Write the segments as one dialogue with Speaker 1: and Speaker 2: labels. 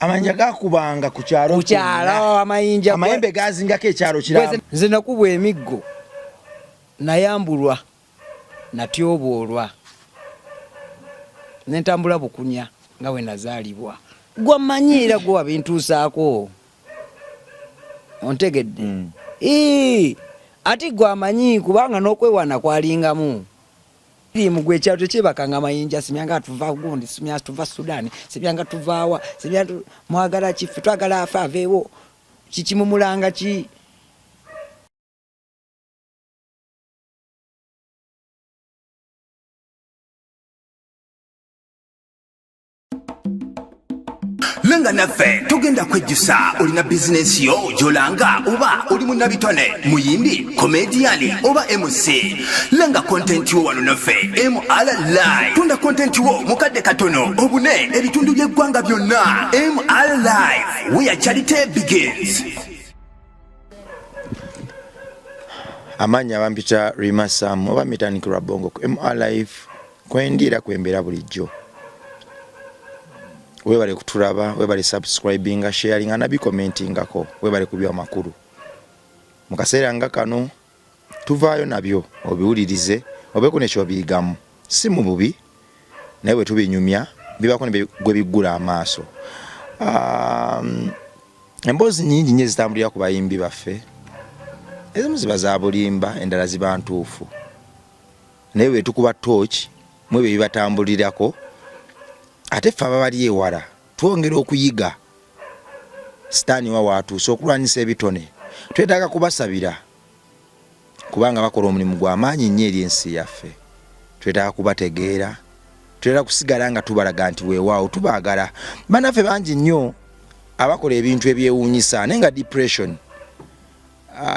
Speaker 1: Amayinja gakubanga ku kyalo.
Speaker 2: Ku kyalo amayinja.
Speaker 1: Amayembe gazingako ekyalo kiramba.
Speaker 2: Nze nakubwa emiggo. Nayambulwa. Natyoboolwa. Ne ntambula bukunya nga bwe nazaalibwa. Gwe mmanyi era gwe wabintuusaako. Ontegedde? Mm. Ii, ati gwe amanyi kubanga n'okwewaana kwalingamu. Siriimu gwe ekyalo tekyebaka nga mayinja simyanga tuva gundi simya tuva Sudan simyanga tuvaawa simya mwagala ki ffe twagala afe aveewo kiki mumulanga ki.
Speaker 3: Lenga naffe togenda kwejjusa. Olina bizinensi yo gy'olanga oba oli munnabitone, muyimbi, komediyani oba MC, lenga kontenti wo wano naffe MR Live. Tunda kontenti wo mu kadde katono obune ebitundu by'eggwanga byonna. MR Live, where charity begins.
Speaker 1: Amannya bampita Rima Sam oba Mitanikirwa Bongo ku MR Live kwendi era kwembeera bulijjo. Webale kutulaba, webale subscribinga, sharinga na bicommentingako, webale kubya amakulu. Mu kaseera nga kano tuvaayo nabyo obiwulirize obeeko ne kyobiyigamu, si mu bubi naye bwe tubinyumya bibaako ne gwe biggula amaaso. Emboozi nyingi nnyo ezitambulira ku bayimbi baffe, ezimu ziba za bulimba, endala ziba ntuufu, naye bwe tukuba tooki mu ebyo ebibatambulirako, ate ffe ababali ewala twongera okuyiga sitaani wa waatuuse okulwanyisa ebitone. Twetaaga kubasabira kubanga bakola omulimu gwa maanyi nnyo eri ensi yaffe. Twetaaga kubategeera, twetaaga kusigala nga tubalaga nti weewaawo tubaagala. Bannaffe bangi nnyo abakola ebintu ebyewuunyisa naye nga depression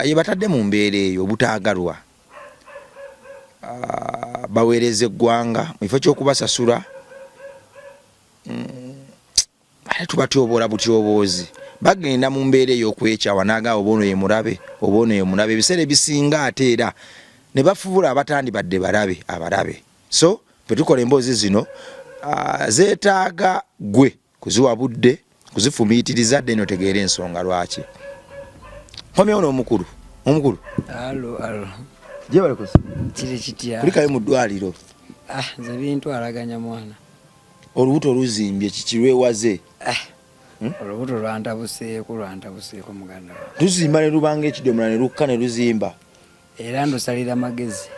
Speaker 1: yebatadde mu mbeera eyo obutaagalwa. Baweereza eggwanga mu kifo ky'okubasasula, ate tubatyoboola butyoboozi. Bagenda mu mbeera ey'okwekyawa n'agamba oba ono ye mulabe, oba ono ye mulabe. Ebiseera ebisinga ate era ne bafuula abatandibadde balabe abalabe. So bwe tukola emboozi zino, zeetaaga ggwe kuziwa budde, kuzifumiitiriza, then otegeere ensonga lwaki. Nkomyewo n'omukulu. Omukulu.
Speaker 2: Alo, alo.
Speaker 1: Gyebale kusi.
Speaker 2: Kiri kitya?
Speaker 1: Kulikayo mu ddwaliro.
Speaker 2: Nze bintwalaganya mwana.
Speaker 1: Olubuto luzimbye kiki lwewaze?
Speaker 2: Olubuto lwantabuseeko, lwantabuseeko muganda wange.
Speaker 1: Luzimba ne lubanga ekidomola ne lukka ne luzimba.
Speaker 2: Era ndusalira magezi.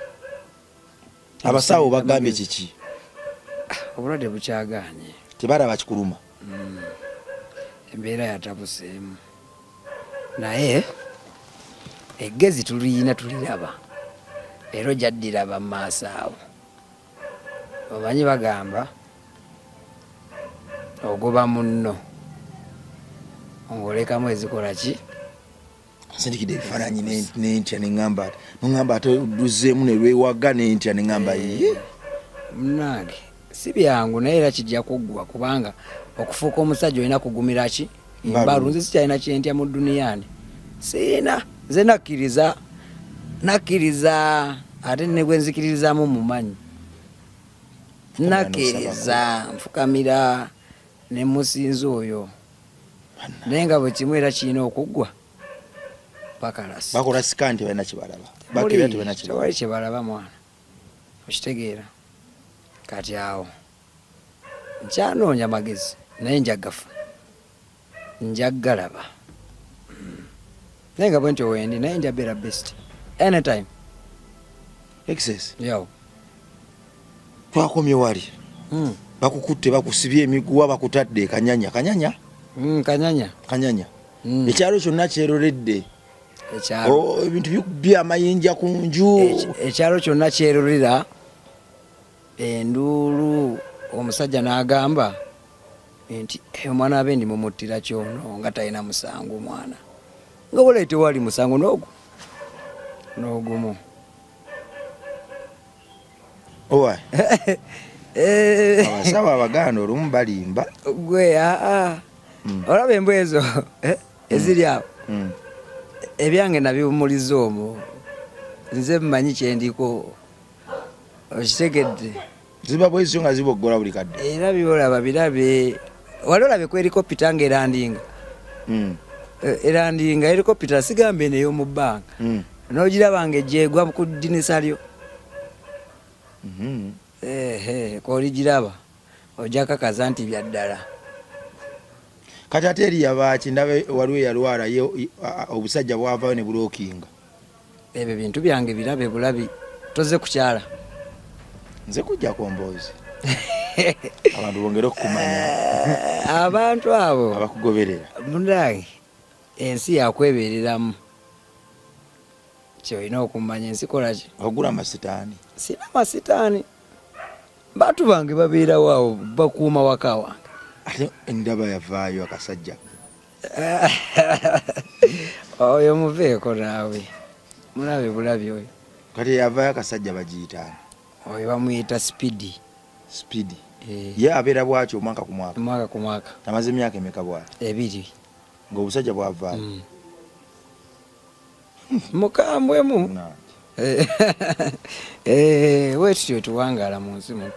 Speaker 1: Abasawo bagambye kiki?
Speaker 2: Obulwadde bukyagaanye.
Speaker 1: Tebalaba kikuluma.
Speaker 2: Embeera yatabuseemu. Naye eggezi tuliyina tuliraba. Era ojja ddiraba mu maaso awo. Omanyi bagamba ogoba munno ng'olekamu ezikola ki?
Speaker 1: Nsindikidde ebifaananyi nentya ne ŋŋamba ati, noŋŋamba ate luzzeemu ne lwewaga nentya ne ŋŋamba ye.
Speaker 2: Munnange si byangu naye era kijja kuggwa kubanga okufuuka omusajja olina kugumira ki? Embalu. Nze sikyalina kyentya mu duniyani. Siina. Nze nakkiriza. Nakkiriza ate ne gwe nzikiririzaamu mumanyi. Nakkiriza nfukamira ne musinza oyo. Naye nga bwe kimu era kirina okuggwa pakalasi.
Speaker 1: Bakola sikaani tebalina kye balaba. Bakebera tebalina kye balaba.
Speaker 2: Tewali kye balaba mwana. Okitegeera? Kati awo nkyanoonya magezi naye nja gafuna. Nja galaba. Naye nga bwentyo wendi naye nja beera best anytime.
Speaker 1: Excess.
Speaker 2: Yo.
Speaker 1: Twakomye wali. Bakukutte bakusibye emiguwa bakutadde kanyanya. Kanyanya?
Speaker 2: Kanyanya.
Speaker 1: Kanyanya. Ekyalo kyonna kyeroredde.
Speaker 2: Ekyalo.
Speaker 1: Oh, ebintu bikubye amayinja ku nju.
Speaker 2: Ekyalo kyonna kyerorera enduulu omusajja n'agamba nti omwana abe ndi mumuttira kyono nga talina musango omwana. Nga walayi tewali musango n'ogu n'ogumu.
Speaker 1: Owa. Abasawo Abaganda olumu balimba.
Speaker 2: Gwe aa. Olaba embwa ezo eziri awo. Ebyange nabiwumuliza omwo. Nze mmanyi kye ndiko. Okitegedde.
Speaker 1: Ziba bwezityo nga ziboggola buli kadde.
Speaker 2: Era by'olaba birabe. Wali olabye ku helicopter nga erandinga? Erandinga helicopter, sigamba eno ey'omu bbanga. N'ogiraba nga ejja egwa ku ddinisa lyo. Ehe, k'oligiraba ojja kakaza nti bya ddala.
Speaker 1: Kati ate eri yabaaki? Ndaba waliwo eyalwala ye obusajja bwavayo ne bulookinga.
Speaker 2: Ebyo bintu byange birabe bulabi, toze kukyala.
Speaker 1: Nze kujjako mboozi abantu bongere okukumanya.
Speaker 2: Abantu abo
Speaker 1: abakugoberera.
Speaker 2: Munange, ensi yakwebereramu, kyolina okumanya ensi kolaki.
Speaker 1: Ogula amasitaani?
Speaker 2: Sina masitaani, bantu bange babeerawo awo bakuuma waka wange.
Speaker 1: Ate ndaba yavaayo akasajja.
Speaker 2: Oyo muveeko naawe, mulabe bulabi oyo.
Speaker 1: Kati yavaayo akasajja bagiyitaani?
Speaker 2: Oyo bamuyita Speedy.
Speaker 1: Speedy? Eh. Ye abeera bwatyo omwaka ku mwaka?
Speaker 2: Mwaka ku mwaka.
Speaker 1: Amaze emyaka emeka bwati?
Speaker 2: 2.
Speaker 1: Ng'obusajja bwavaayo?
Speaker 2: Mukambwemu.
Speaker 1: Nange.
Speaker 2: Eh, wetutyo tuwangaala mu nsi muno.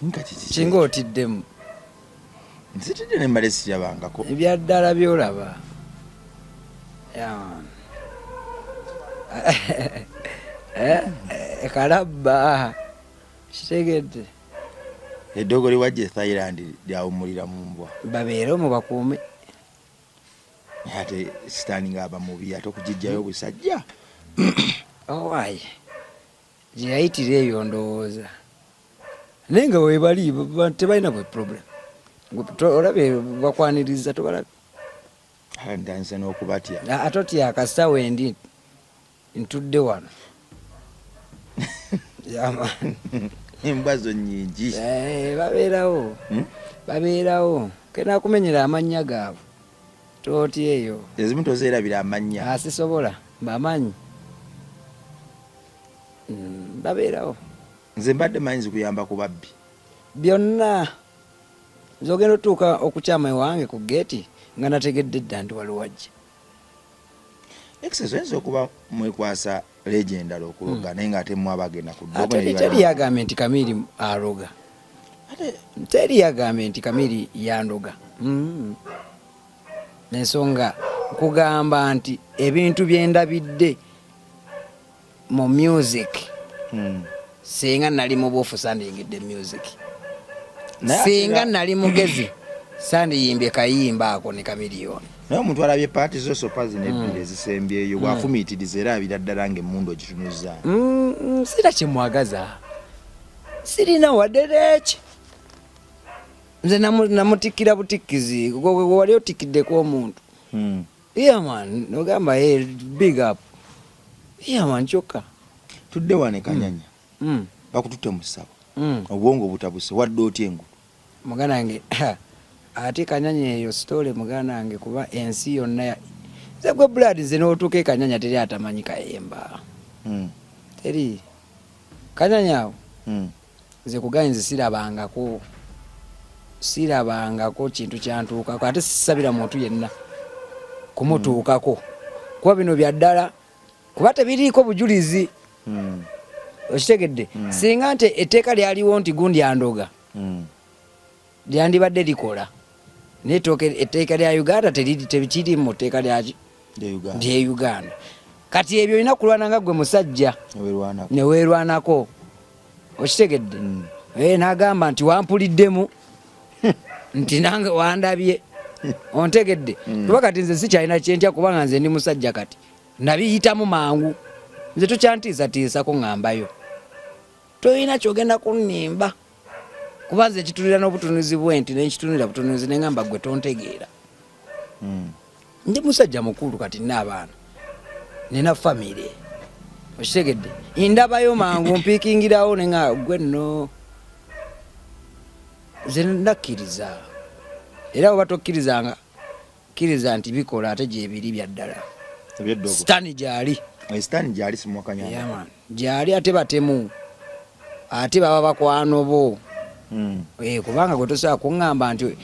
Speaker 1: Nga kiki?
Speaker 2: Kinga otiddemu.
Speaker 1: Nzitidde ne mbale sirabangako.
Speaker 2: Ebyaddala byolaba. Yeah. Eh, eh, kalabba kitegedde.
Speaker 1: Eddogo liwajja e Thailand lyawummulira mu mbwa.
Speaker 2: Babeere omwo bakuume.
Speaker 1: Naye ate sitaani ng'aba mubi ate okugijjayo obusajja.
Speaker 2: Owaaye, gye yayitira eyo ndowooza naye nga webali tebalina bwe problem. Olabye bakwaniriza, tobalabye?
Speaker 1: Ntandise n'okubatya.
Speaker 2: Atotya, kasita wendi ntudde wano.
Speaker 1: Embwa zo nnyingi.
Speaker 2: Eh, babeerawo.
Speaker 1: Hmm?
Speaker 2: Babeerawo, kenakumenyera amannya gaabwe tooti eyo.
Speaker 1: Ezimu tozeerabira amannya?
Speaker 2: Asisobola, mbamanyi. Babeerawo.
Speaker 1: Nze mbadde manyi zikuyamba ku babbi.
Speaker 2: Byonna. Nze ogenda otuuka okukyama ewange ku geeti nga nategedde dda nti waliwo ajja.
Speaker 1: Excess oyinza okuba mwekwasa leegi endala okuloga, naye ng'ate mmwe abagenda ku ddogo ne
Speaker 2: Teri yagambye nti Kamiri aloga.
Speaker 1: Ate
Speaker 2: teri yagambye nti Kamiri yandoga. Ensonga nkugamba nti ebintu byendabidde mu music, singa nali mubuufu sandiyingidde music.
Speaker 1: Naye ate
Speaker 2: Singa nali mugezi sandiyimbye kayimba ako ne Kamiliyoni.
Speaker 1: Naye omuntu alabye part zo sopa zino ebbiri ezisembyeyo, bw'afumiitiriza era abira ddala ng'emmundu ogitunuzza.
Speaker 2: Sira kyemwagaza, sirina wadde leeki. Nze namutikkira butikkizi. Gwe wali otikkiddeko omuntu? Yeah man, nogamba, hey, big up, yeah man, kyokka.
Speaker 1: Tudde wano e Kanyanya. Bakututte mu ssabo. Obwongo butabuse, wadde otya engulu?
Speaker 2: Muganda wange, ate Kanyanya eyo story, muganda wange, kuba ensi yonna nze gwe blood, nze n'otuuka e Kanyanya teri atamanyi Kayemba. Teri Kanyanya awo. Nze kugaye nze sirabangako kintu kyantuukako, ate sisabira muntu yenna kumutuukako, kuba bino bya ddala, kuba tebiriiko bujulizi. Okitegedde? Singa nti etteeka lyaliwo nti gundi andoga, lyandibadde likola, naye etteeka lya Uganda tekiri mu tteeka lyaki lye Uganda. Kati ebyo olina kulwana nga gwe musajja neweerwanako, okitegedde? Eh, n'agamba nti wampuliddemu nti nange wandabye, ontegedde? Kuba kati nze sikyalina kyentya, kubanga nze ndi musajja kati, nabiyitamu mangu. Nze tokyantiisatiisako, ŋŋambayo tolina kyogenda kunnimba, kuba nze ekitulira n'obutunuzi bwe nti nenkitunulira butunuzi neŋŋamba gwe tontegeera. Ndi musajja mukulu kati, nina abaana, nina famire, okitegedde? Ndabayo mangu, mpiikingirawo neŋa gwe nno nze nakkiriza, era oba tokkirizanga, kkiriza nti bikola, ate gyebiri bya ddala.
Speaker 1: Ebyeddogo.
Speaker 2: Sitani gyali.
Speaker 1: Sitaani gyali, simuwakanya.
Speaker 2: Yeah, man. Gyali, ate batemu, ate baba bakwano bo. Eh, kubanga gwe tosobola kuŋŋamba nti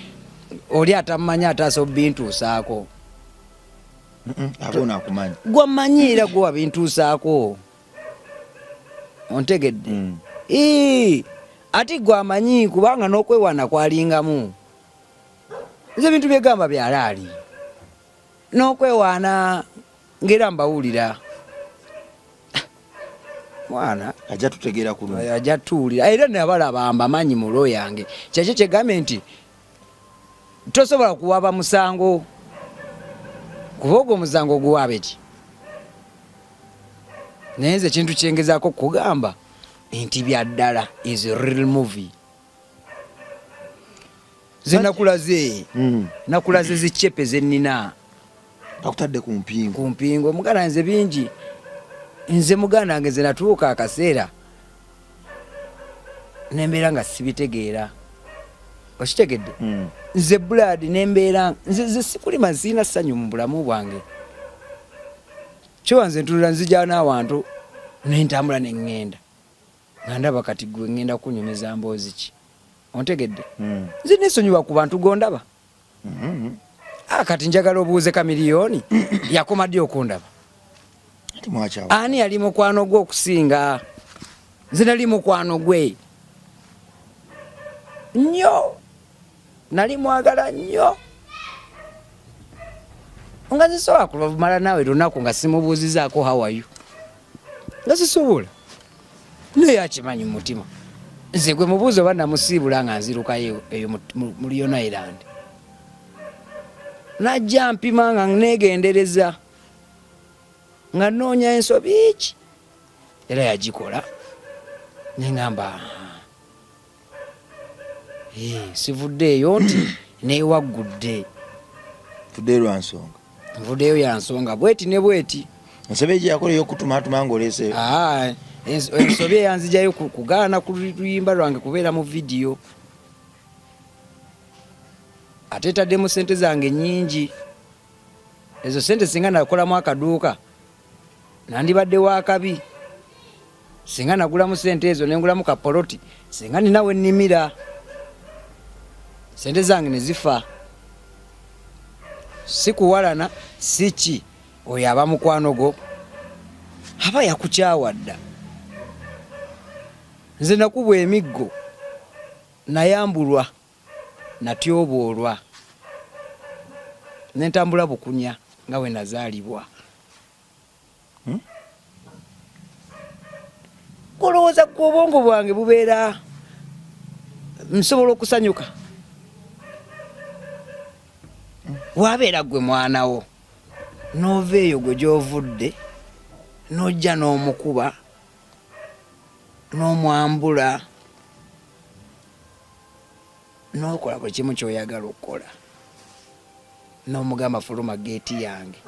Speaker 2: oli atamumanyi ate asobola bintuusaako.
Speaker 1: Ate ono akumanyi.
Speaker 2: Gwamanyi era gwe wabintuusaako, ontegedde? Ii, ate gwe amanyi, kubanga n'okwewaana kwalingamu. Nze ebintu byegamba byalaali n'okwewaana ng'era mbawulira mwana
Speaker 1: ajja tutegeera kuno
Speaker 2: ajja tuwulira era nabalaba mbamanyi mu loo yange kyekyo kyegambye nti tosobola kuwaba musango kuba ogwo omusango oguwaaba ki naye nze ekintu kyengezaako kugamba nti byaddala is real movie nze nakulaze hmm. nakulaze zicepe zenina
Speaker 1: akutadde ku mpingo
Speaker 2: ku mpingo muganda nze bingi nze muganda wange nze natuuka akaseera nembeera nga sibitegeera okitegedde hmm. nze blood nembeera nze sikulima sirina ssanyu mu bulamu bwange kyoba nze ntunula nzija n'awantu nentambula neŋŋenda nga ndaba kati gwe ŋŋenda kukunyumiza mboozi ki ontegedde hmm. nze nesonyiwa ku bantu gondaba hmm. ah, kati njagala obuuze kamiliyoni yakoma ddi okundaba ani yali mukwano gwe okusinga nze nali mukwano gwe nnyo nali mwagala nnyo nga zisobola kumala naawe lunaku nga simubuuzizaako hawayu nga sisobola naye akimanyi mu mutima nze gwe mubuuzi oba namusiibula nga nzirukayo eyo mu Leon Island najja mpima nga negendereza nga noonya ensobi ki era yagikola nengamba eh, sivuddeeyo nti newaggudde
Speaker 1: tuddeyo lwa nsonga
Speaker 2: nvuddeyo ya nsonga bweti ne bweti
Speaker 1: ensobi egyeyakola eyokutumatuma ngaolese
Speaker 2: ah, ensobi eyanzijayo kugaana ku luyimba lwange kubeera mu vidiyo ate etaddemu sente zange nyingi ezo sente singa nakolamu akaduuka nandibadde wakabi singa nagulamu sente ezo nengulamu ka poloti singa nina wenimira sente zange nezifa sikuwalana siki oyo aba mukwano gwo aba yakukyawa dda nze nakubwa emiggo nayambulwa natyoboolwa nentambula bukunya nga bwe nazaalibwa hmm? Kulowooza ku obwongo bwange bubeera nsobola okusanyuka wabeera gwe mwana wo n'ova eyo gwe gy'ovudde n'ojja n'omukuba n'omwambula n'okola buli kimu ky'oyagala okukola n'omugamba fuluma geeti yange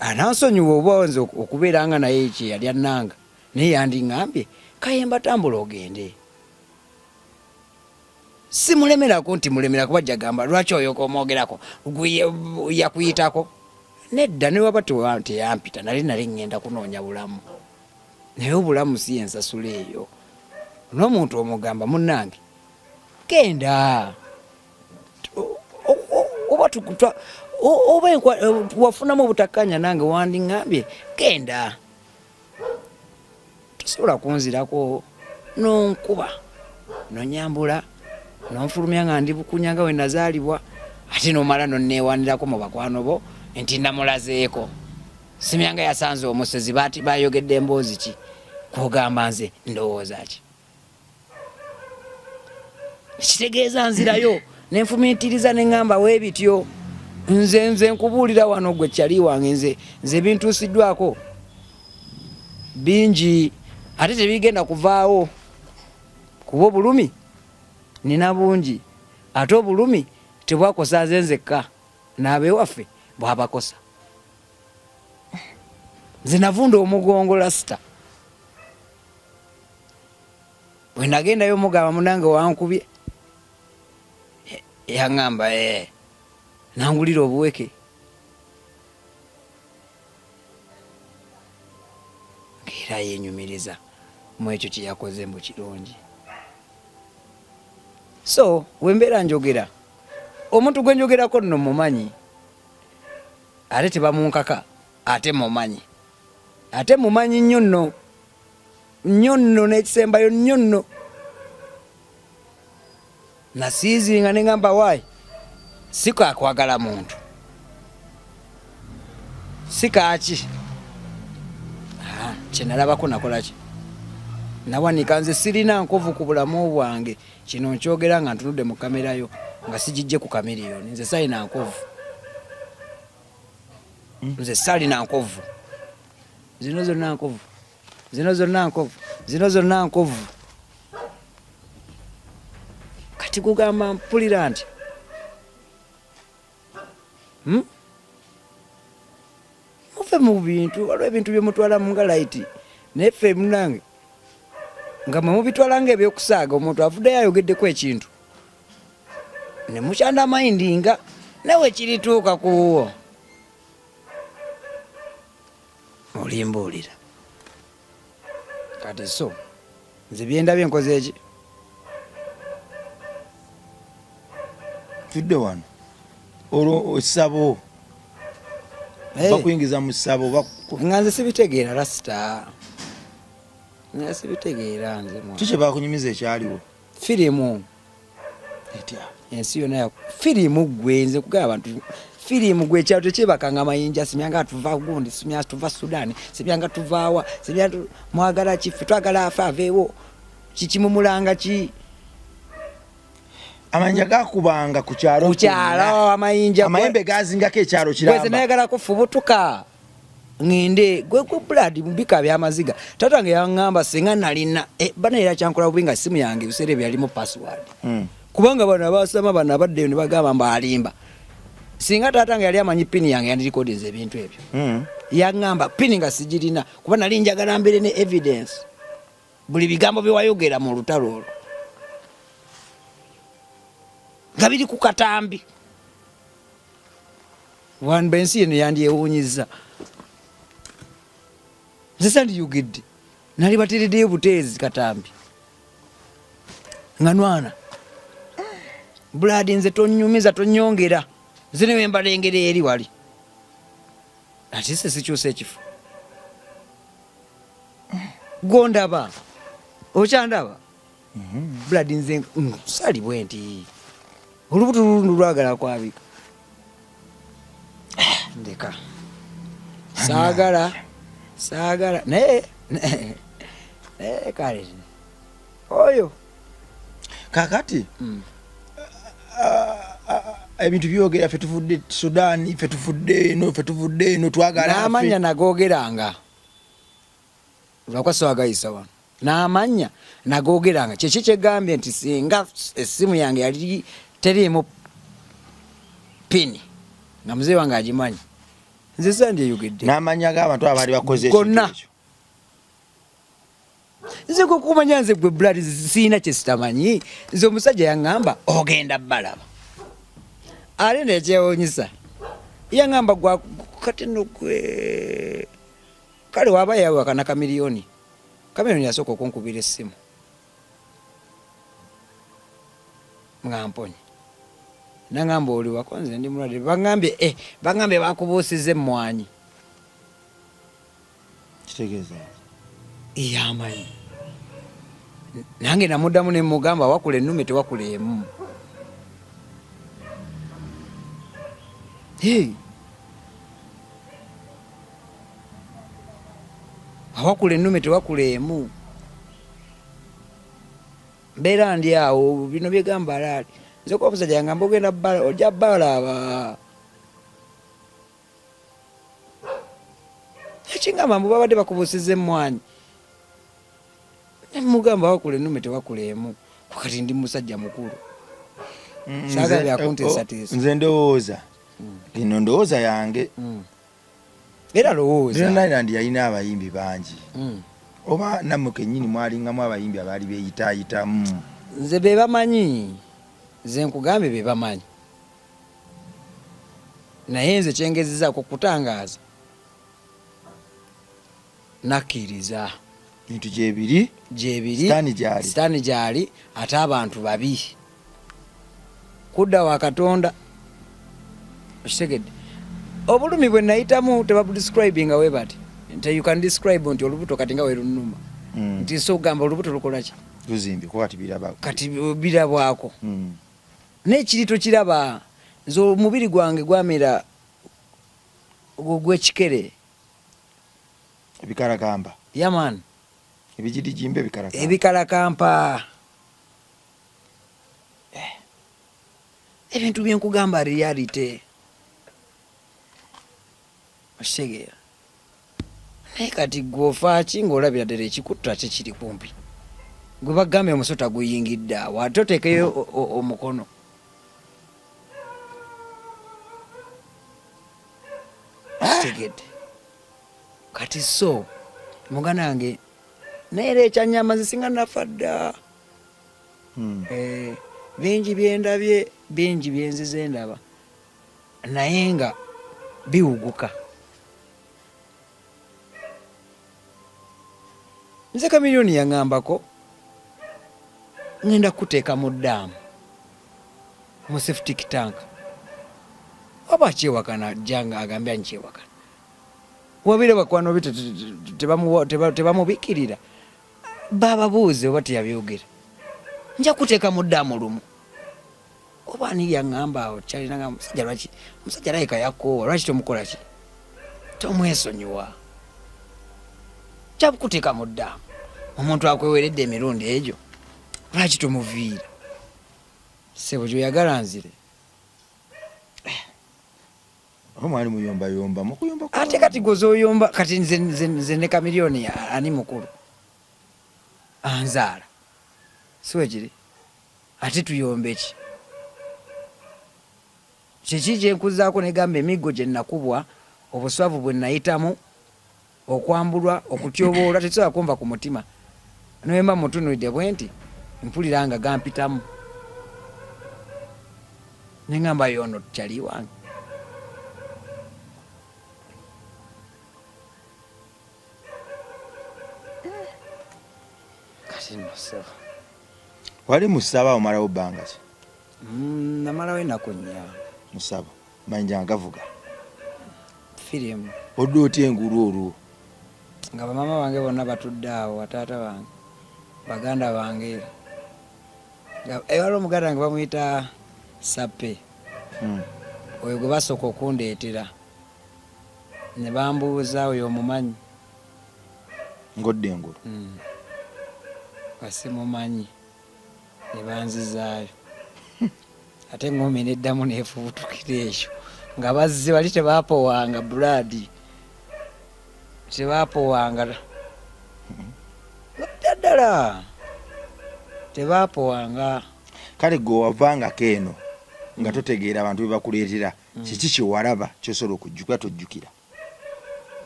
Speaker 2: anansonyiwa oba nze okubeera nga naye kyeyali annanga naye yandiŋambye kayemba tambula ogende simulemerako nti mulemera kuba jagamba lwaki oyoka omwogerako yakuyitako nedda newaba teyampita nali nali ŋŋenda kunoonya bulamu naye obulamu si yensasula eyo n'omuntu omugamba munnange genda oba oba wafunamu obutakkanya nange wandiŋambye genda tosobola kunzirako nonkuba nonyambula nonfulumya nga ndi bukunya nga wenazaalibwa ate nomala nonewanirako mu bakwano bo nti namulazeeko simyanga yasanze omusezi bati bayogedde emboozi ki kwogamba nze ndowooza ki kitegeeza nzirayo nenfumintiriza neŋamba webityo nze nze nkubuulira wano gwe kyali wange nze nze bintuusiddwako bingi ate tebigenda kuvaawo kuba obulumi nina bungi ate obulumi tebwakosa nze nzekka n'abewaffe bwabakosa nze navunda omugongo lasita bwe nagendayo mugamba munange wankubye yaŋamba eh, nangulira obuweke ngaera yenyumiriza mu ekyo kyeyakoze mbu kirungi so wembeera njogera omuntu gwe njogerako nno mumanyi ate tebamunkaka ate mumanyi ate mumanyi nnyo nno nnyo nno n'ekisembayo nnyo nno nasiizinga ne ngamba waayi Si kakwagala muntu, si kaaki. Ah, kyenalabako nakolaki, nawanika. Nze sirina nkovu ku bulamu bwange. Kino nkyogera nga ntunudde mu kamerayo, nga sigijje ku Chameleone. Nze salina nkovu, nze salina nkovu. Zino zonna nkovu, zino zonna nkovu, zino zonna nkovu. Kati kugamba mpulira nti Muve mu bintu, waliwo ebintu byemutwalamu nga light, naye ffe munange nga mwe mubitwala nga ebyokusaaga. Omuntu avuddeyo ayogeddeko ekintu ne mukyanda mayindinga, nawe kirituuka ku wuwo olimbuulira. Kati so nze byendabye nkoze eki?
Speaker 1: Tudde wano, olwo essabo bakuyingiza mu ssabo?
Speaker 2: Nga nze sibitegeera, rasita, nga sibitegeera nze.
Speaker 1: Ki kye bakunyumiza ekyaliwo?
Speaker 2: Firimu.
Speaker 1: Etya?
Speaker 2: Ensi yonna ya firimu. Gwe nze kugamba abantu firimu. Gwe ekyalo tekyebakanga amayinja, simyanga tuva gundi, simya tuva Sudan, simyanga tuvaawa, simya mwagala ki? Ffe twagala afe aveewo. Kikimumulanga ki?
Speaker 1: Amayinja gakubanga ku kyalo?
Speaker 2: Ku kyalo amayinja.
Speaker 1: Amayembe gazingako ekyalo kiramba.
Speaker 2: Gwe nayagala kufubutuka ngende. Gwe gwe blood mubika byamaziga. Tata wange yaŋŋamba singa nalina bana era kyankola bubi nga simu yange ebiseera ebyo yalimu password. Kubanga bano abasama bano abaddeyo ne bagamba mbu alimba. Singa taata nga yali amanyi PIN yange, yandirekodinze ebintu ebyo. Yaŋŋamba PIN nga sigirina, kuba nali njagala mbeere ne evidence buli bigambo byewayogera mu lutalo olwo nga biri ku katambi. Wanba ensi eno yandyewuunyiza, nze sandiyogedde, nali batereddeyo buteezi katambi nga nwana buladi. Nze tonyumiza, tonyongera, nze newe mbalengera eri wali, ate se sikyusa ekifo. Gondaba okyandaba buladi, nze sali bwe nti olubuto lulundu lwagala kwabika. Ndeka, saagala, saagala. Naye naye kale oyo.
Speaker 1: Kakati ebintu byogera, ffe tuvudde Sudan, ffe tuvudde eno, ffe tuvudde eno, twagala.
Speaker 2: N'amannya nagogeranga, lwakuba sewagayisa wano, n'amannya nagogeranga. Kyeki kyegambye nti singa essimu yange yali teriimu PIN nga muzeeyi wange agimanyi, nze sandyeyogedde.
Speaker 1: N'amannya g'abantu abaali bakoze ekintu
Speaker 2: Gonna.
Speaker 1: ekyo.
Speaker 2: Nze kwekumanya nze gwe blood siina kyesitamanyi. Nze omusajja yaŋŋamba ogenda balaba, ate nekyewunyisa yaŋŋamba gwa kati no gwe kale waba yawakana Chameleone. Chameleone yasooka okunkubira essimu nga mponye, naŋŋamba oli wako, nze ndi mulwadde. Baŋŋambye baŋŋambye bakubuusiza emmwanyi.
Speaker 1: Kitegeeza?
Speaker 2: Yamanyi nange namuddamu ne mugamba wakula ennume tewakula emu. Hey. Awakula ennume tewakula emu. Mbeera ndi awo, bino byegamba alaali nze kuba omusajja yangamba ogenda bbala, ojja balaba. Ekingamba mbu babadde bakubuusiza emmwanyi, nemugamba wakula ennume tewakula emu. Kati ndi musajja mukulu, saagala byakunteesateesa.
Speaker 1: Nze ndowooza, eno ndowooza yange.
Speaker 2: Era lowooza.
Speaker 1: Island yalina abayimbi bangi, oba nammwe kennyini mwalingamu abayimbi abaali beeyitaayitamu?
Speaker 2: Nze be bamanyi, nze nkugambye be bamanyi, naye nze kyengezezaako kutangaaza nakkiriza.
Speaker 1: Bintu gyebiri.
Speaker 2: Gyebiri.
Speaker 1: Sitaani gyali.
Speaker 2: Sitaani gyali, ate abantu babi kudda wa Katonda. Okitegedde? Obulumi bwe nayitamu tebabudescribinga we bati nti you can describe nti olubuto kati nga werunuma, nti so ogamba olubuto lukola ki?
Speaker 1: Luzimbye kuba kati biraba.
Speaker 2: Kati birabwako, naye kiri tokiraba. Nze omubiri gwange gwamera gwekikere.
Speaker 1: Ebikalakampa.
Speaker 2: Yeah man.
Speaker 1: Ebijirijimba ebikalakampa.
Speaker 2: Ebikalakampa. Eh. Ebintu byenkugamba reality. Okitegeera? Naye kati gwe ofaaki ng'olabira ddala ekikutta ate kiri kumpi. Gwe bagambye omusota guyingidde awo ate oteekeyo omukono. Kitegedde. Kati so muganda wange naye era ekyanyama nze singa nafa dda. Hmm. Eh, bingi byendabye bingi byenzize ndaba. Naye nga biwuguka. Nze Chameleone yang'ambako ngenda kukuteeka mu ddaamu mu septic tank oba akyewakana ajja nga agambye nkyewakana wabeera bakwano be tebamubikirira bababuuze oba teyabyogera nja kuteeka mu ddaamu lumu. Oba ani yaŋŋamba awo kyalina nga musajja lwaki omusajja alabika yakoowa lwaki tomukola ki tomwesonyiwa kyakuteeka mu ddaamu omuntu akweweredde emirundi egyo lwaki tomuviira sebo gyoyagala nzire
Speaker 1: Oba mwali muyombayomba mukuyomba
Speaker 2: ate kati gwozoyomba kati nze nze nze ne Chameleone ani mukulu anzaala siwekiri Ate tuyombe ki? Kiki kye nkuzzaako ne gamba emiggo gye nakubwa, obuswavu bwe nayitamu, okwambulwa, okutyoboolwa tekisobola kunva ku mutima. Ne bwe mba mmutunuulidde bwenti mpulira nga gampitamu ne ngamba y'ono chali wange. Kati nno ssebo.
Speaker 1: Wali musaba omalawo bbanga ki?
Speaker 2: Mm, namalawo ennaku nnya.
Speaker 1: Musaba mayinja nga gavuga
Speaker 2: firimu.
Speaker 1: Odda otya engulu olwo?
Speaker 2: Nga bamaama bange bonna batudde awo, bataata bange, baganda bange. Eh, waliwo omuganda wange bamuyita Sappe. Hmm. Oyo gwe basooka okundeetera ne bambuuza oyo omumanyi?
Speaker 1: Ng'odda engulu. Mm.
Speaker 2: Nga simumanyi ne banzizaayo ate eŋŋumi neddamu neefubutukira ekyo nga bazze bali tebaapowanga bulaadi tebaapowanga ddala tebaapowanga.
Speaker 1: Kale gwe wavangako eno nga totegeera abantu be bakuleetera mm. kiki kyewalaba kyosobola okujjukira tojjukira?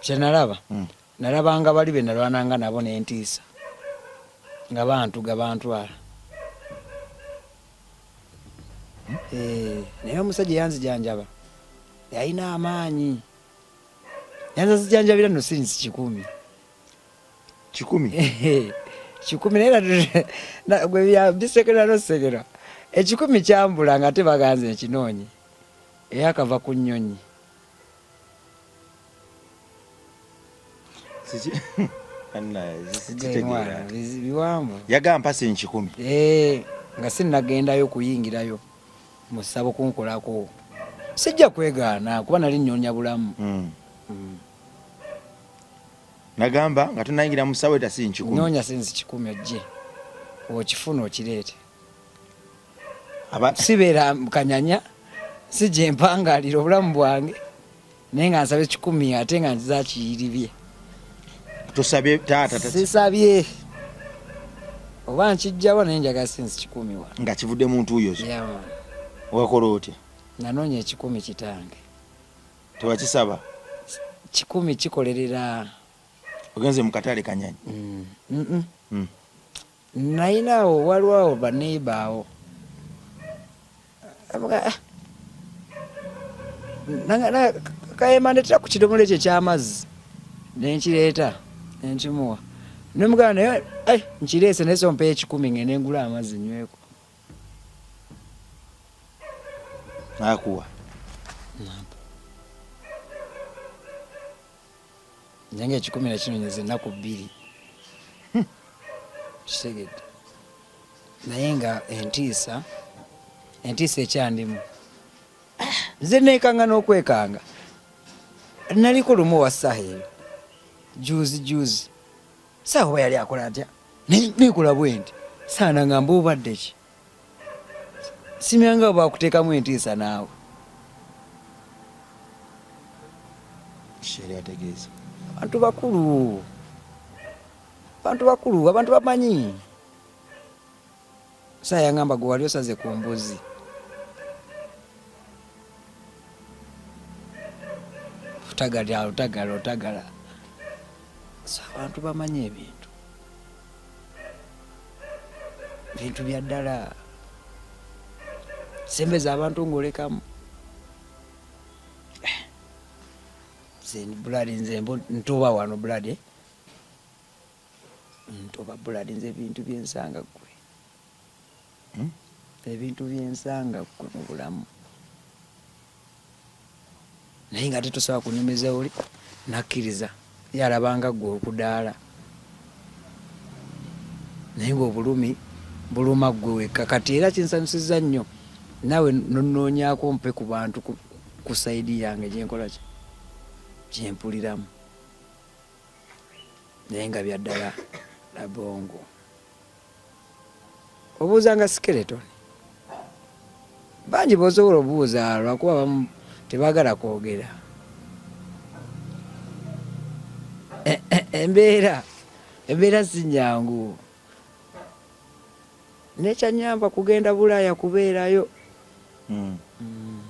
Speaker 2: Kyenalaba mm. Nalabanga bali be nalwananga nabo n'entiisa nga bantuga bantwala. Eh, naye omusajja yanzijanjaba yalina amaanyi yanzazijanjabira no sinsi kikumi
Speaker 1: kikumi
Speaker 2: kikumi naye bisekera nosekera ekikumi kyambula nga ate baganze nkinoonye eyakava ku nnyonyi. Biwanvu
Speaker 1: yagamba mpasa enkikumi
Speaker 2: eh, nga sinnagendayo kuyingirayo musabo kunkolako sijja kwegaana kuba nali nnyonya bulamu hmm. Hmm.
Speaker 1: Nagamba nga tonayingira musawo eta si nkikumi
Speaker 2: nyonya sinzi kikumi ojje okifuna okireete sibeera kanyanya si gyempangalira obulamu bwange naye nga nsabye kikumi ate nga nziza kiyiribye.
Speaker 1: Tosabye taata?
Speaker 2: Sisabye oba nkijjawa naye njagala sinzi kikumi wa
Speaker 1: nga kivudde mu ntuuyo zo. Wakola otya?
Speaker 2: Nanoonya ekikumi kitange.
Speaker 1: Tewakisaba?
Speaker 2: Kikumi kikolerera.
Speaker 1: Ogenze mu katale Kanyanya?
Speaker 2: Mm. Mm -mm. Mm. Nalina awo waliwo awo ba neighbor awo kayema ndetera ku kidomola ekyo ekyamazzi nenkireeta nenkimuwa nemugamba naye eh, nkireese naye so mpeyo ekikumi ngende ngula amazzi nyweko
Speaker 1: Nakuwa
Speaker 2: Nze nga ekikumi nakinonyeza ennaku bbiri kitegedde naye nga entiisa entiisa ekyandimu. Nze neekanga n'okwekanga. Naliko lumu wa Saha eyo juzi juzi, Saha oba yali akola atya, nekola bwenti saana nga mba obadde ki simyanga bakuteekamu entiisa naawe. Abantu bakulu, abantu bakulu, abantu bamanyi. Saha yangamba gwe wali osaze ku mbuzi. Otagala, otagala, otagala. So abantu bamanyi ebintu. Bintu bya ddala. Sembeza abantu ng'olekamu. Eh. Nze blood nze ntoba wano blood. Eh? Ntoba blood nze ebintu byensanga gwe. Hmm? Ebintu byensanga gwe mu bulamu. Naye nga tetusobola kunyumiza oli nakkiriza ye alabanga gwe okudaala. Naye ng'obulumi buluma gwe wekka. Kati era kinsanyusizza nnyo naawe nonnoonyaako mpe ku bantu ku sayidi yange gyenkola ki gyempuliramu. Naye nga byaddala Labongo. Obuuza nga skeleton. Bangi bosobola obuuza lwakuba abamu tebagala kwogera. E, e, embeera embeera si nyangu. Nekyanyamba kugenda Bulaaya kubeerayo. Mm. Mm.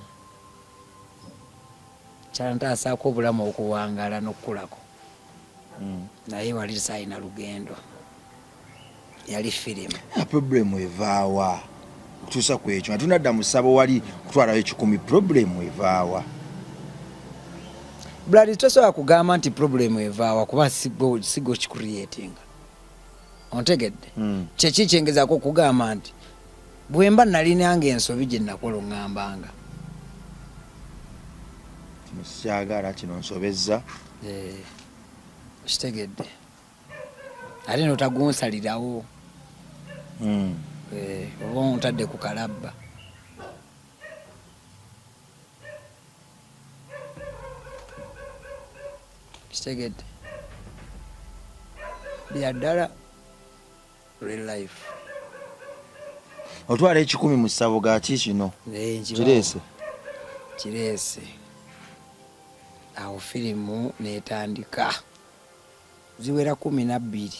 Speaker 2: Kyantaasaako obulamu okuwangaala n'okukulako. Mm. Naye wali saalina lugendo. Yali firimu.
Speaker 1: Problem evaawa okutuusa ku ekyo nga tunadda mu ssabo wali kutwalayo ekikumi problem evaawa?
Speaker 2: Blood tosobola kugamba nti problem evaawa kuba sigo kicreatinga. Ontegedde? Mm. Kyeki kyengezaako okugamba nti bwemba nalinanga ensobi gye nakola oŋŋambanga.
Speaker 1: Kino sikyagala, kino nsobezza.
Speaker 2: Eh, okitegedde? Ate notagunsalirawo. Mm. Eh, oba ontadde ku kalabba. Kitegedde? Bya ddala real life.
Speaker 1: Otwala ekikumi mu ssabo ga ki kino?
Speaker 2: Eh,
Speaker 1: kireese.
Speaker 2: Kireese. Awo firimu n'etandika. Ziwera 12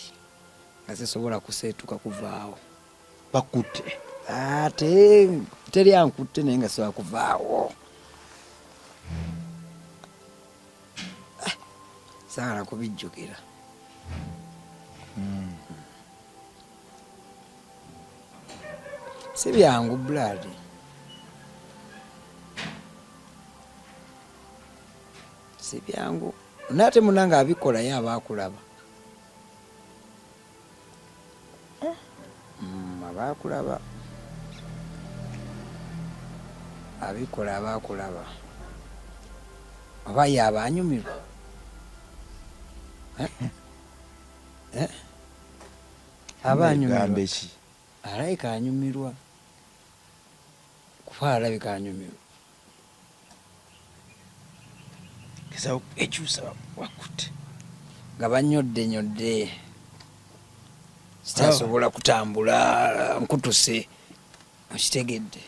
Speaker 2: nga sisobola kuseetuka kuvaawo.
Speaker 1: Bakutte?
Speaker 2: Ate teri ankutte naye nga sisobola kuvaawo. Ah, saagala kubijjukira. Hmm. Si byangu blood. Si byangu. Naye ate munange abikola ye aba akulaba. Mm, aba akulaba. Abikola aba akulaba. Oba ye aba anyumirwa. Eh? Eh? Aba anyumirwa. Alabika anyumirwa. Kuba alabika anyumirwa.
Speaker 1: Gezaako ekyusa wakutte.
Speaker 2: Nga banyodde nyodde. Sitasobola kutambula nkutuse. Okitegedde.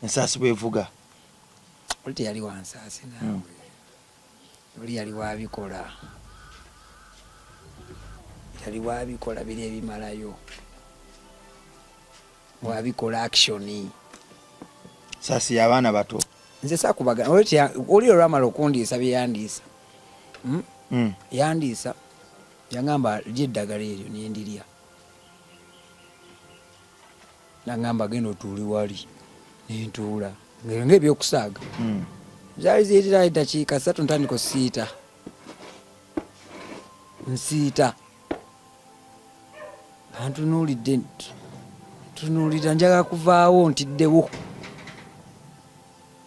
Speaker 1: Ensaasi bwevuga.
Speaker 2: Oli teyali wa nsaasi naawe. Hmm. Oli yali wabikola. Yali wabikola biri ebimalayo. Wabikola action.
Speaker 1: Sasi abaana bato.
Speaker 2: Nze sakubaga oli olwamala okundiisa bye yandiisa. Hmm? Mm. Yandiisa yangamba lya eddagala eryo nendirya. Nangamba genda otuule wali nentuula ng'ebyokusaaga. Mm. Zaali ziyitira eddakiika ssatu ntandika osiita. Nsiita. Antunuulidde tunuulira njagala kuvaawo ntiddewo.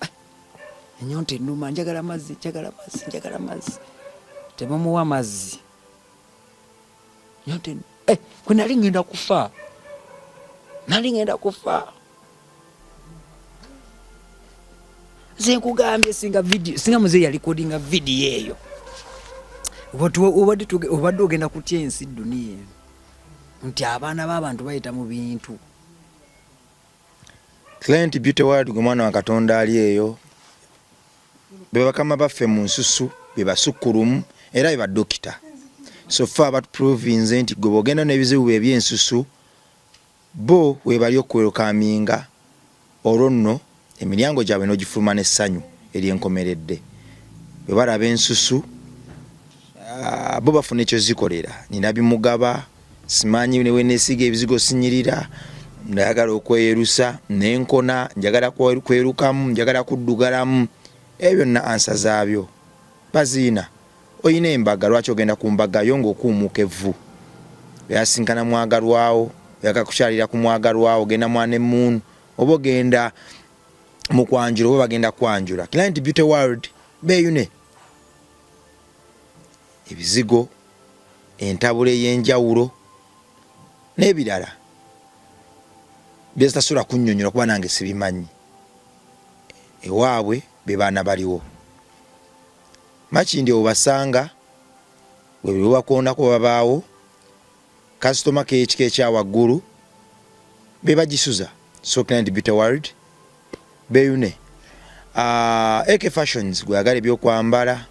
Speaker 2: Ah, enyonta ennuma njagala mazzi njagala mazzi njagala mazzi. Temumuwa mazzi. Nyonta eh, kwe nali ngenda kufa. Nali ngenda kufa. Nze nkugambye singa video, singa muzeeyi yalikodinga vidiyo eyo, obadde ogenda kutya ensi duniya eno nti abaana b'abantu bayita mu bintu.
Speaker 1: Client Beauty World, gwe mwana wa Katonda ali eyo, be bakama baffe mu nsusu, be basukkulumu era be badokita. So far batuprovinze nti gwe bw'ogenda n'ebizibu bye eby'ensusu, bo webali okuwerokaminga. Olwo nno emiryango gyabwe n'ogifuluma n'essanyu ery'enkomeredde. Bwe balaba ensusu, bo bafuna ekyozikolera. Nina bimugaba simanyi ne wenesiga ebizigo sinyirira, ndayagala okweyerusa nenkona, njagala kwerukamu, njagala kuddugalamu, ebyo byonna ansa zaabyo baziina. Oyina embaga, lwaki ogenda ku mbaga yo ng'okuumuuka evvu? Oyasinkana mwagalwawo, oyagala kukyalira ku mwagalwawo, ogenda mwana emuunu oba ogenda mu kwanjula oba bagenda kwanjula. Client Beauty World beeyune ebizigo, entabula ey'enjawulo n'ebirala byezitasobola kunnyonnyola kuba nange sibimanyi. Ewaabwe be baana baliwo Makindye webasanga webakoonako babaawo kasitoma k'ekika ekya waggulu be bagisuza. So Client Beauty World beeyune. AK Fashions, gweyagala ebyokwambala,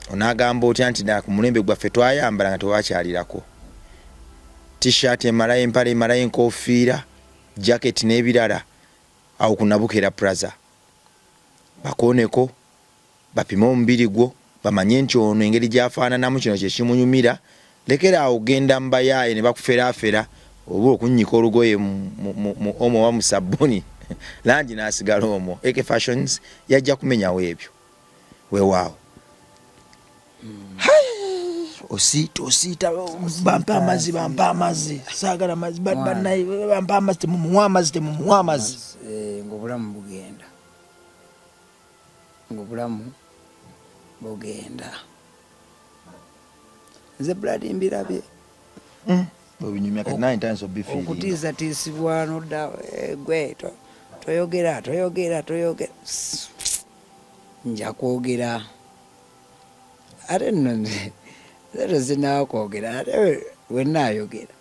Speaker 1: onaagamba otya nti ku mulembe gwaffe twayambala nga tewakyalirako t-shirt emalayo, empale emalayo, enkofiira, jacket n'ebirala. Awo ku Nabukera Plaza bakooneko, bapime omubiri gwo, bamanye nti ono engeri gy'afaananamu kino kye kimunyumira. Lekera awo genda mu bayaaye ne bakuferaafera oba okunnyika olugoye mu omo oba mu sabbuni langi n'asigala omwo. AK Fashions yajja kumenyawo ebyo. Weewaawo. Osiita, osiita, bampe amazzi, bampe amazzi, saagala mazzi, bannaye bampe amazzi, temumuwa amazzi, temumuwa amazzi.
Speaker 2: Ng'obulamu bugenda, ng'obulamu bugenda, nze blood mbirabye.
Speaker 1: Obinyumya kati naye ntandise obifiiringa.
Speaker 2: Okutiisatiisibwa nodda gwe toyogera, toyogera, toyogera, nja kwogera. Ate nno nze tezinaba kwogera, ate wenaayogera,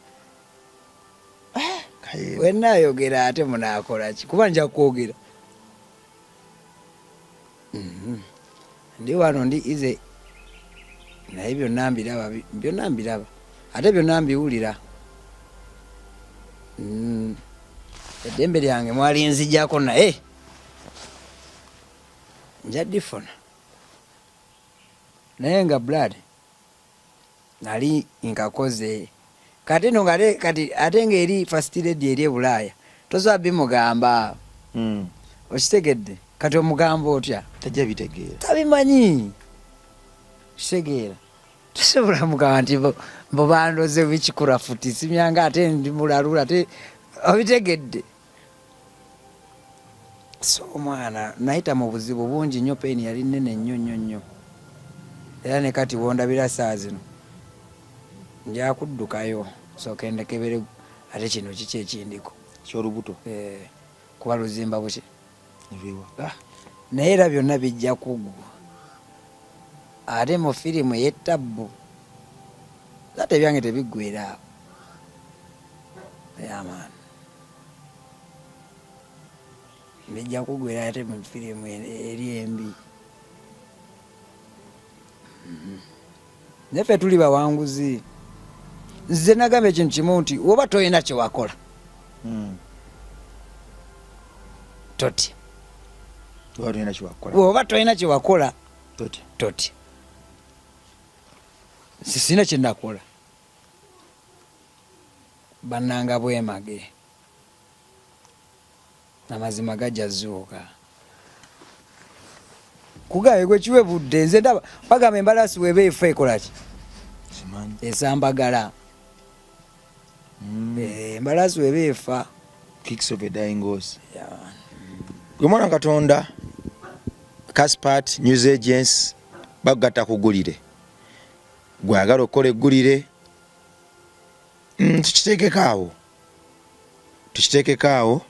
Speaker 2: wenaayogera ate munaakola ki? Kuba nja kwogera. Ndi wano ndi ize, naye byonna mbiraba, byonna mbiraba, ate byonna mbiwulira. Eddembe lyange mwalinzijako, naye nja difuna. Naye nga blood nali nkakoze kati no ngate kati ate ng'eri first lady eri e Bulaaya tosobola bimugamba. Okitegedde? Kati omugamba otya?
Speaker 1: Tajja bitegeera,
Speaker 2: tabimanyi. Kitegeera, tosobola mugamba nti mbu bandoze witchcraft, simyanga ate ndi mulalu, ate obitegedde. So omwana nayita mu buzibu bungi nnyo, pain yali nnene nnyo nnyo nnyo, era ne kati wondabira saa zino nja kuddukayo sooke ndekebere ate kino kiki ekindiko.
Speaker 1: Kyolubuto.
Speaker 2: Kuba luzimba buki, naye era byonna bijja kuggwa ate mu firimu ey'ettabbu ate ebyange tebiggwera awo ey'amaani bijja kuggwera ate mu firimu eri embi. Naye ffe tuli bawanguzi. Nze nagamba ekintu kimu nti oba tolina kyewakola, totya. Oba tolina kyewakola, totya. Sisina kyenakola, bannanga bwemage, amazima gajja zuuka. Kugaye gwe kiwe budde. Nze ndaba bagamba embalasi weba efa ekolaki? Esambagala. Embalasi weba efa.
Speaker 1: Kicks of a dying horse. Gwe mwana Katonda, Caspart News Agency bakugatta ku ggulire. Gwe agala okukola eggulire, tukiteekeko awo, tukiteekeko awo,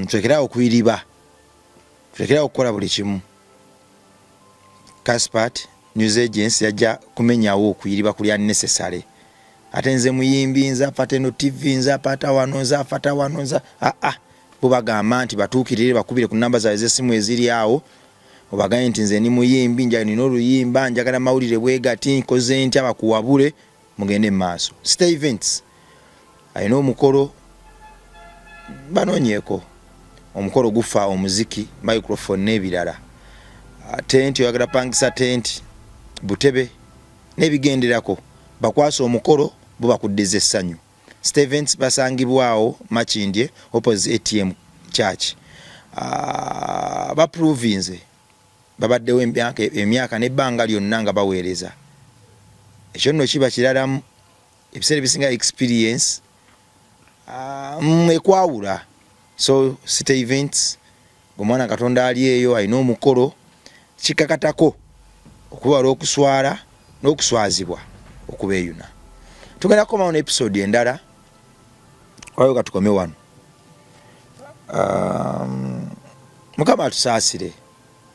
Speaker 1: tulekere awo okuyiriba. Tulekerawo okukola buli kimu. Caspart News Agency yajja kumenyawo okuyiriba kuli unnecessary. Ate nze muyimbi nze afata eno TV nze apata wano nze afata wano nze ah ah bo bagamba nti batuukirire bakubire ku namba zaabwe ez'essimu eziri awo obagambe nti nze ndi muyimbi nja nina oluyimba njagala mawulire bwegati nkoze ntya bakuwabule mugende mu maaso. State Events alina omukolo banoonyeeko omukolo gufa omuziki microphone n'ebirala ah, tenti oyagala pangisa tenti butebe n'ebigenderako bakwasa omukolo bo bakuddiza essanyu Stevens basangibwawo Makindye opposite ATM church ah, baprovinze babaddewo emyaka n'ebbanga lyonna nga baweereza ekyo nno kiba kiralamu ebiseera ebisinga experience ah, ekwawula so city events omwana katonda ali eyo alina omukolo kikakatako okuwala okuswala n'okuswazibwa okubeeyuna tugenda kukomawo ne episode endala wayo katukome wano um, mukama atusaasire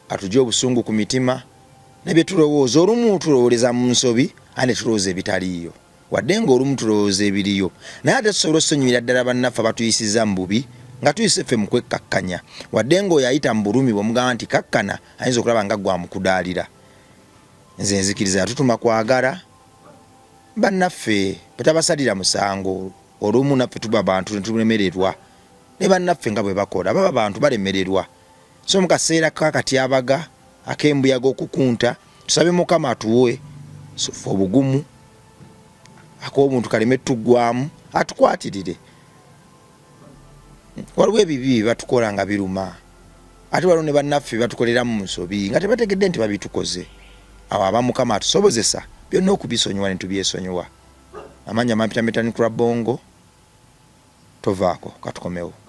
Speaker 1: atugye obusungu ku mitima ne bye tulowooza olumu tulowooleza mu nsobi ate ne tulowooza ebitaliiyo wadde ng'olumu tulowooza ebiriyo naye ate tusobola osonyiwira ddala bannaffe abatuyisiza mu bubi nga tuyise ffe mu kwekkakkanya wadde ng'oyo ayita mu bulumi bw'omugamba nti kakkana ayinza okulaba nga gwamukudaalira nze nzikiriza yatutuma kwagala bannaffe butabasalira musango olumu naffe tuba bantu ne tulemererwa ne bannaffe nga bwe bakola baba bantu balemererwa So mu kaseera k'akatyabaga ak'embuyaga okukunta, tusabe Mukama atuwe ffe obugumu ak'obuntu kaleme tuggwamu, atukwatirire. Waliwo ebibi bye batukola nga biruma, ate waliwo ne bannaffe batukolera mu nsobi nga tebategedde nti babitukoze. Awo aba Mukama atusobozesa byonna okubisonyiwa ne tubyesonyiwa. Amannya mampita Metanikura Bongo, tovaako katukomewo.